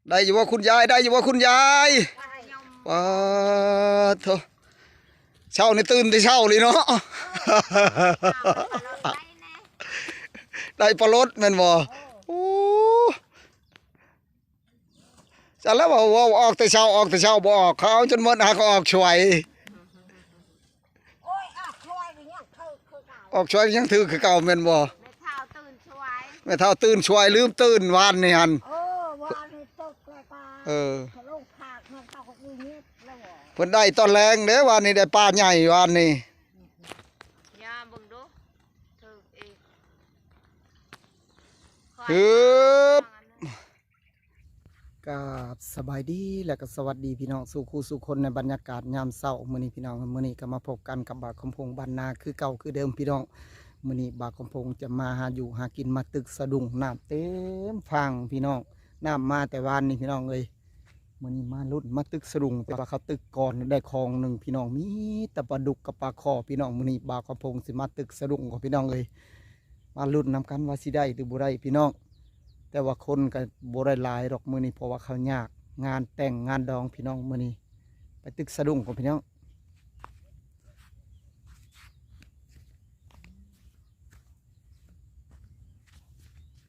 ໄດ້ຢູ່ບໍ່ຄຸນຍາຍ? ໄດ້ຢູ່ບໍ່ຄຸນຍາຍ? ປາດໂທ້ ເຊົ້ານີ້ຕື່ນແຕ່ເຊົ້າເລີຍເນາະ. ໄດ້ປາລົດແມ່ນບໍ່? ໂອ້ ຊັ້ນແລ້ວເວົ້າ ເວົ້າອອກແຕ່ເຊົ້າ ອອກແຕ່ເຊົ້າບໍ່ອອກ ເຂົາເອົາຈົນໝົດ ຫາກໍອອກຊ່ວຍ. ໂອ້ຍ ອອກຊ່ວຍກໍຍັງຖືກຄືເກົ່າ ອອກຊ່ວຍຍັງຖືກຄືເກົ່າແມ່ນບໍ່? ແມ່ເຖົ້າຕື່ນຊ່ວຍ ແມ່ເຖົ້າຕື່ນຊ່ວຍ ລືມຕື່ນວານນີ້ຫັ້ນ. ເອີ ວານນີ້ຕົກແລ້ວກໍ ເອີ ລົງພາກແມ່ເຖົ້າກໍອີງເງືອດແລ້ວ. ເພິ່ນໄດ້ຕອນແລງເດ້ ວານນີ້ໄດ້ປາໃຫຍ່ວານນີ້. ຍ່າເບິ່ງດູ ຖືກອີກ. ຮຶບ ກາບສະບາຍດີ ແລະກໍສະຫວັດດີພີ່ນ້ອງສູ່ຄູ່ສູ່ຄົນ ໃນບັນຍາກາດຍາມເຊົ້າມື້ນີ້ພີ່ນ້ອງ. ມື້ນີ້ກໍມາພົບກັນກັບບ່າວຄຳພົງບ້ານນາຄືເກົ່າຄືເດີມພີ່ນ້ອງ. ມື້ນີ້ບ່າວຄຳພົງຈະມາຫາຢູ່ຫາກິນ ມາຕຶກສະດຸ້ງ ນ້ຳເຕັມຝັ່ງພີ່ນ້ອງ. ນ້ຳມາແຕ່ວານນີ້ພີ່ນ້ອງເອີຍ. ມື້ນີ້ມາລຸ້ນມາຕຶກສະດຸ້ງ ແຕ່ວ່າເຂົາຕຶກກ່ອນໄດ້ຂອງໜຶ່ງພີ່ນ້ອງ ມີແຕ່ປາດຸກກັບປາຄໍ່ພີ່ນ້ອງ. ມື້ນີ້ບ່າວຄຳພົງຊິມາຕຶກສະດຸ້ງກ່ອນພີ່ນ້ອງເອີຍ. ມາລຸ້ນນຳກັນວ່າຊິໄດ້ຫຼືບໍ່ໄດ້ພີ່ນ້ອງ. ແຕ່ວ່າຄົນກໍບໍ່ໄດ້ຫຼາຍດອກມື້ນີ້ ເພາະວ່າເຂົາຍາກ ງານແຕ່ງງານດອງພີ່ນ້ອງ. ມື້ນີ້ໄປຕຶກສະດຸ້ງກ່ອນພີ່ນ້ອງ.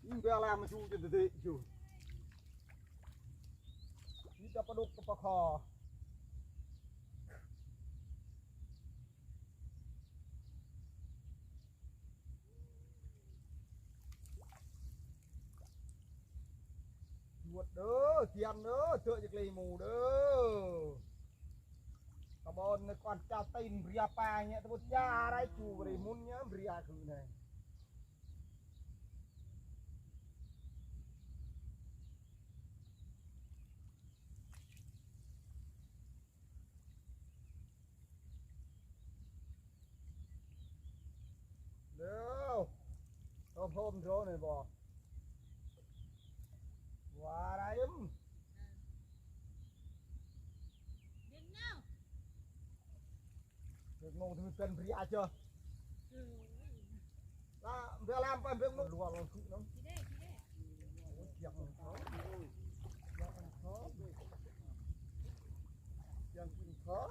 ຍິງໄປເອົາລາມາຊູຈົນເຕະຢູ່ ມີແຕ່ປາດຸກກັບປາຄໍ່. ຈວດເດີ ກຽມເດີ ເຈາະຢາກເລໝູເດີ. ຕະບອນໃນກວານເຈົ້າຕີນເບຍປາເນຍ ຕະບຸດຢາໄດ້ກູກໍໄດ້ມຸນເນຍເບຍຄືແນ. ເດີ ຕ້ອງໂຮມໂດນແມ່ນບໍ່? ວ່າໄດ້ ເຮັດງງທີ່ມັນເປັນພະຍາດເຈົ້າ ລະເວລາໄປເບິ່ງນົກ ລວງລົງຄືເນາະ. ໂອ້ຍ ສຽງມັນເຂົ້າ ສຽງມັນເຂົ້າ ສຽງມັນເຂົ້າ.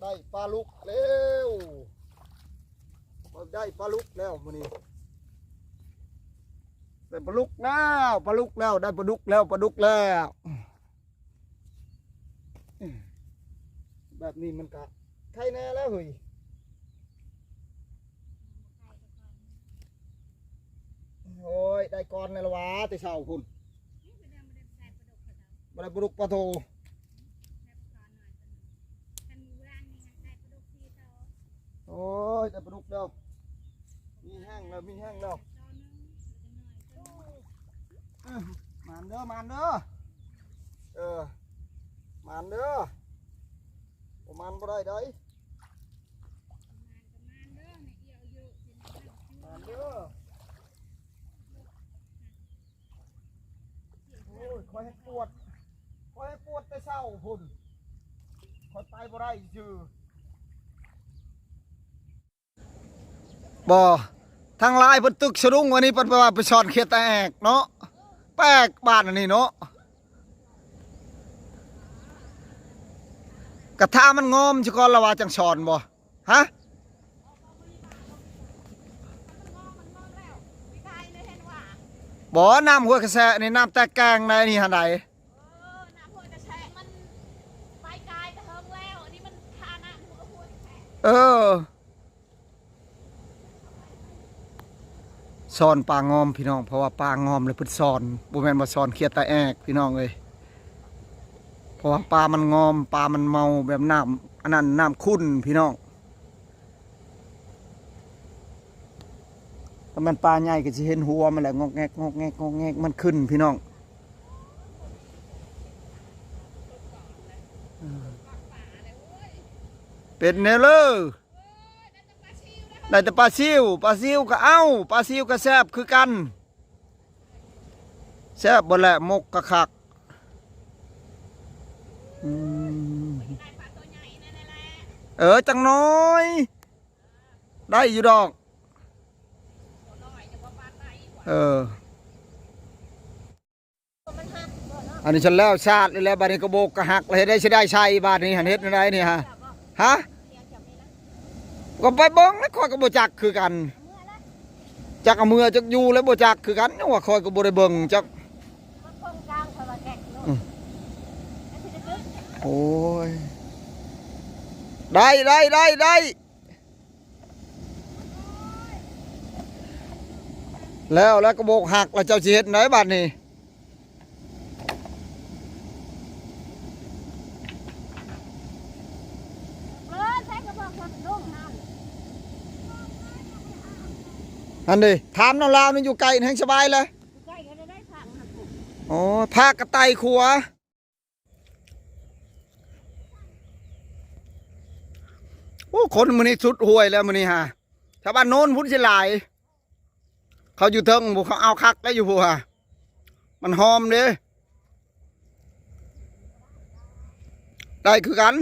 ໄດ້ປາດຸກແລ້ວ ໄດ້ປາດຸກແລ້ວມື້ນີ້ ໄດ້ປາດຸກແລ້ວ ປາດຸກແລ້ວ ໄດ້ປາດຸກແລ້ວ ປາດຸກແລ້ວ. ແບບນີ້ມັນກະໄຄແນ່ແລ້ວເຮີ້ຍ. ໂອ້ຍ ໄດ້ກ່ອນແລ້ວລະຫວາ ແຕ່ເຊົ້າພຸ້ນ ບໍ່ໄດ້ປາດຸກປາໂທ. ໂອ້ຍ ໄດ້ປາດຸກແລ້ວ ມີແຮງແລ້ວ ມີແຮງແລ້ວ. ເອີ ໝານເດີ ໝານເດີ ເອີ ໝານເດີ ບໍ່ໝານບໍ່ໄດ້ໃດ ໝານເດີ. ໂອ້ຍ ຂ້ອຍແຮງປວດ ຂ້ອຍແຮງປວດແຕ່ເຊົ້າພຸ້ນ ຂ້ອຍໄປບໍ່ໄດ້ຊື່. ບໍ່ ທາງຫຼາຍເພິ່ນຕຶກສະດຸ້ງ ອັນນີ້ເພິ່ນວ່າໄປຊ່ອນເຂດຕາແອກເນາະ. ແປກ ບ້ານອັນນີ້ເນາະ ກະຖ້າມັນງອມຊະກ່ອນລະວ່າຈັ່ງຊ່ອນບໍ່? ຮະ? ບໍ່ ນ້ຳຫ້ວຍກະແສນີ້ ນ້ຳແຕກແກງໃນນີ້ຫັ້ນໃດ. ເອີ ນ້ຳຫ້ວຍກະແສ ມັນໄປກາຍແຕ່ເຫິງແລ້ວ ອັນນີ້ມັນຄານ້ຳຫ້ວຍກະແສ. ເອີ ຊ່ອນປາງອມພີ່ນ້ອງ ເພາະວ່າປາງອມແລ້ວເພິ່ນຊ່ອນ ບໍ່ແມ່ນວ່າຊ່ອນເຂດຕາແອກພີ່ນ້ອງເອີຍ. ເພາະວ່າປາມັນງອມ ປາມັນເມົາ ແບບນ້ຳອັນນັ້ນ ນ້ຳຂຸ່ນພີ່ນ້ອງ. ຖ້າແມ່ນປາໃຫຍ່ກໍຊິເຫັນຫົວມັນແຫຼະ ງອກແງກ ງອກແງກ ງອກແງກ ມັນຂຶ້ນພີ່ນ້ອງ. ເປັນແນວເລີ ໄດ້ແຕ່ປາຊິວ ປາຊິວກໍເອົາ ປາຊິວກໍແຊບຄືກັນ. ແຊບບໍ່ແຫຼະ ໝົກກະຄັກ. ອືມ ເອີ ຈັກໜ້ອຍ ໄດ້ຢູ່ດອກ. ເອີ ມັນຮັກ ອັນນີ້ຊັ້ນແລ້ວຊາດແລ້ວ ບາດນີ້ກະໂບກກະຫັກແລ້ວ ເຮັດໄດ້ຊິໄດ້ໃສ່ບາດນີ້ຫັ້ນ ເຮັດແນວໃດນີ້ຮະ? ຮະ? ກະໄປເບິ່ງແລ້ວ ຂ້ອຍກະບໍ່ຈັກຄືກັນ ຈັກເອົາເມືອຈັກຢູ່ແລ້ວ ບໍ່ຈັກຄືກັນ ຍັງວ່າຂ້ອຍກະບໍ່ໄດ້ເບິ່ງຈັກ. ອືມ ໂອ້ຍ ໄດ້ ໄດ້ ໄດ້ ໄດ້ ແລ້ວ ແລ້ວກະໂບກຫັກແລ້ວ ເຈົ້າຊິເຮັດແນວໃດບາດນີ້? ເອີ ໃສ່ກະບອກລົງຫັ້ນ ຫັ້ນເດ ຖາມນຳລາວນີ້ ຢູ່ໃກ້ແຮ່ງສະບາຍແຫຼະ ຢູ່ໃກ້ກະໄດ້ ໄດ້ພາກຫັ້ນ ໂອ້ຍ ພາກກະໄຕ່ຂົວ. ໂອ້ ຄົນມື້ນີ້ສຸດຫ້ວຍແລ້ວມື້ນີ້ຫາ ແຖວບ້ານໂນນພຸ້ນຊິຫຼາຍ ເຂົາຢູ່ເທິງພຸ້ນ ເຂົາເອົາຄັກໄດ້ຢູ່ພຸ້ນຫາ ມັນຫອມເດ້ ໄດ້ຄືກັນ.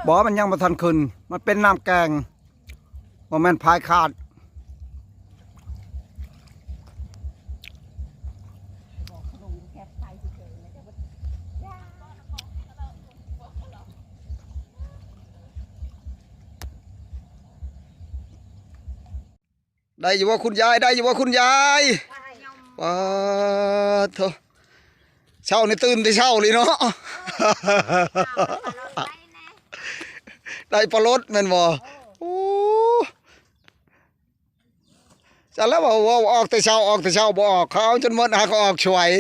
ບໍ່ ມັນຍັງບໍ່ທັນຂຶ້ນ ມັນເປັນນ້ຳແກງ ບໍ່ແມ່ນພາຍຂາດ. ໄດ້ຢູ່ບໍ່ຄຸນຍາຍ? ໄດ້ຢູ່ບໍ່ຄຸນຍາຍ? ປາດໂທ້ ເຊົ້ານີ້ຕື່ນແຕ່ເຊົ້າເລີຍເນາະ ໄດ້ປາລົດແມ່ນບໍ່? ໂອ້ ຊັ້ນແລ້ວເວົ້າ ເວົ້າອອກແຕ່ເຊົ້າ ອອກແຕ່ເຊົ້າບໍ່ອອກ ເຂົາເອົາຈົນໝົດ ຫາກະອອກຊ່ວຍ.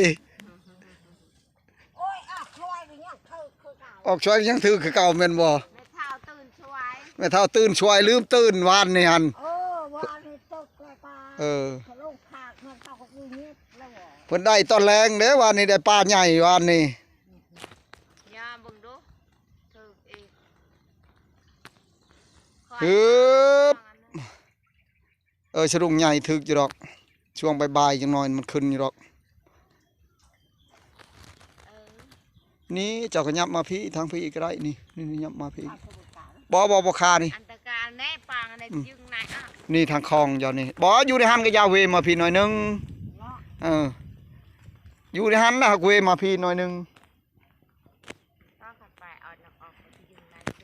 ໂອ້ຍ ອອກຊ່ວຍກະຍັງຖືກຄືເກົ່າ ອອກຊ່ວຍກະຍັງຖືກຄືເກົ່າແມ່ນບໍ່? ແມ່ເຖົ້າຕື່ນຊ່ວຍ ແມ່ເຖົ້າຕື່ນຊ່ວຍ ລືມຕື່ນວານນີ້ຫັ້ນ ເອີ ວານນີ້ຕົກແລ້ວປາ ເອີ ເພິ່ນໄດ້ຕອນແລງເດ້ ວານນີ້ໄດ້ປາໃຫຍ່ວານນີ້ ຢ່າເບິ່ງດູ ຖືກອີກ ຮຶບ. ເອີ ສະດຸ້ງໃຫຍ່ຖືກຢູ່ດອກ ຊ່ວງບ່າຍໆ ຈັກໜ້ອຍມັນຂຶ້ນຢູ່ດອກ. ເອີ ນີ້ເຈົ້າກະຫຍັບມາພີ້ ທາງພີ້ກະໄດ້ ນີ້ ນີ້ຫຍັບມາພີ້ ບໍ່ ບໍ່ ບໍ່ຄານີ້ ອັນຕະການແນ່ ປາງອັນໃດ ອືມ ຍຶງໃນ ອະ ນີ້ທາງຄອງເຈົ້ານີ້ ບໍ່ ຢູ່ໃນຫັ້ນກະຢ່າເວມາພີ້ໜ້ອຍໜຶ່ງ ເນາະ ເອີ ຢູ່ໃນຫັ້ນລະຫາກເວມາພີ້ໜ້ອຍໜຶ່ງ.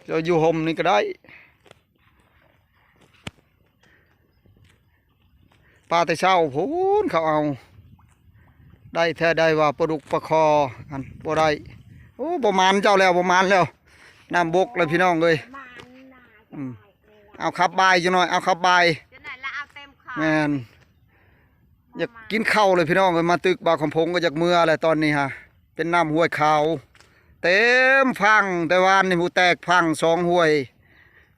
ເຈົ້າຢູ່ຮົ່ມນີ້ກະໄດ້ ປາແຕ່ເຊົ້າພຸ້ນເຂົາເອົາ ໄດ້ແທ້ ໄດ້ວ່າປາດຸກປາຄໍຫັ້ນບໍ່ໄດ້. ໂອ້ ບໍ່ໝານເຈົ້າແລ້ວ ບໍ່ໝານແລ້ວ ນ້ຳບົກແລ້ວພີ່ນ້ອງເອີຍ. ອືມ ເອົາຂັບບາຍຈັກໜ້ອຍ ເອົາຂັບບາຍ ແມ່ນ. ຢາກກິນເຂົ້າເລີຍພີ່ນ້ອງເອີຍ ມາຕຶກບ່າວຄຳພົງກະຢາກເມືອແຫຼະຕອນນີ້ຫາ ເປັນນ້ຳຫ້ວຍຂາວ ເຕັມຝັ່ງ ແຕ່ວານນີ້ຫູແຕກຝັ່ງສອງຫ້ວຍ.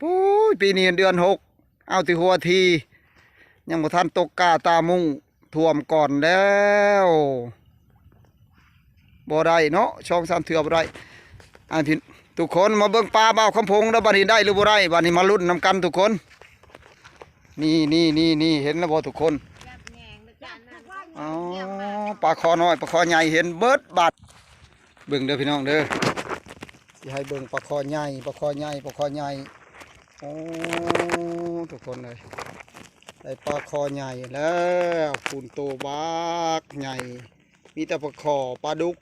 ປຸ້ຍ ປີນີ້ເດືອນຫົກ ເອົາແຕ່ຫົວທີ ຍັງບໍ່ທັນຕົກກ້າຕາມຸ້ງ ຖ້ວມກ່ອນແລ້ວ. ບໍ່ໄດ້ເນາະ ສອງສາມເທື່ອບໍ່ໄດ້. ອັນພີ່ ທຸກຄົນມາເບິ່ງປາບ່າວຄຳພົງເດີ ບາດນີ້ໄດ້ຫຼືບໍ່ໄດ້ ບາດນີ້ມາລຸ້ນນຳກັນທຸກຄົນ. ນີ້ ນີ້ ນີ້ ນີ້ ເຫັນແລ້ວບໍ່ທຸກຄົນ? ອໍ ປາຄໍນ້ອຍ ປາຄໍໃຫຍ່ ເຫັນເບິດບາດ. ເບິ່ງເດີພີ່ນ້ອງເດີ ຊິໃຫ້ເບິ່ງປາຄໍໃຫຍ່ ປາຄໍໃຫຍ່ ປາຄໍໃຫຍ່. ໂອ້ ທຸກຄົນເອີຍ ໄດ້ປາຄໍໃຫຍ່ແລ້ວ ພູນໂຕບັກໃຫຍ່. ມີແຕ່ປາຄໍ ປາດຸກ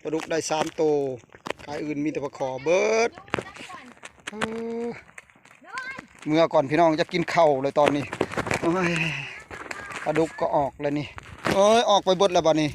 ປາດຸກໄດ້ສາມໂຕ ກາຍອື່ນມີແຕ່ປາຄໍເບິດ. ເອີ ເມືອກ່ອນພີ່ນ້ອງ ຢາກກິນເຂົ້າເລີຍຕອນນີ້. ໂອ້ຍ ປາດຸກກະອອກແລ້ວນີ້ ເອີຍ ອອກໄປເບິດແລ້ວບາດນີ້.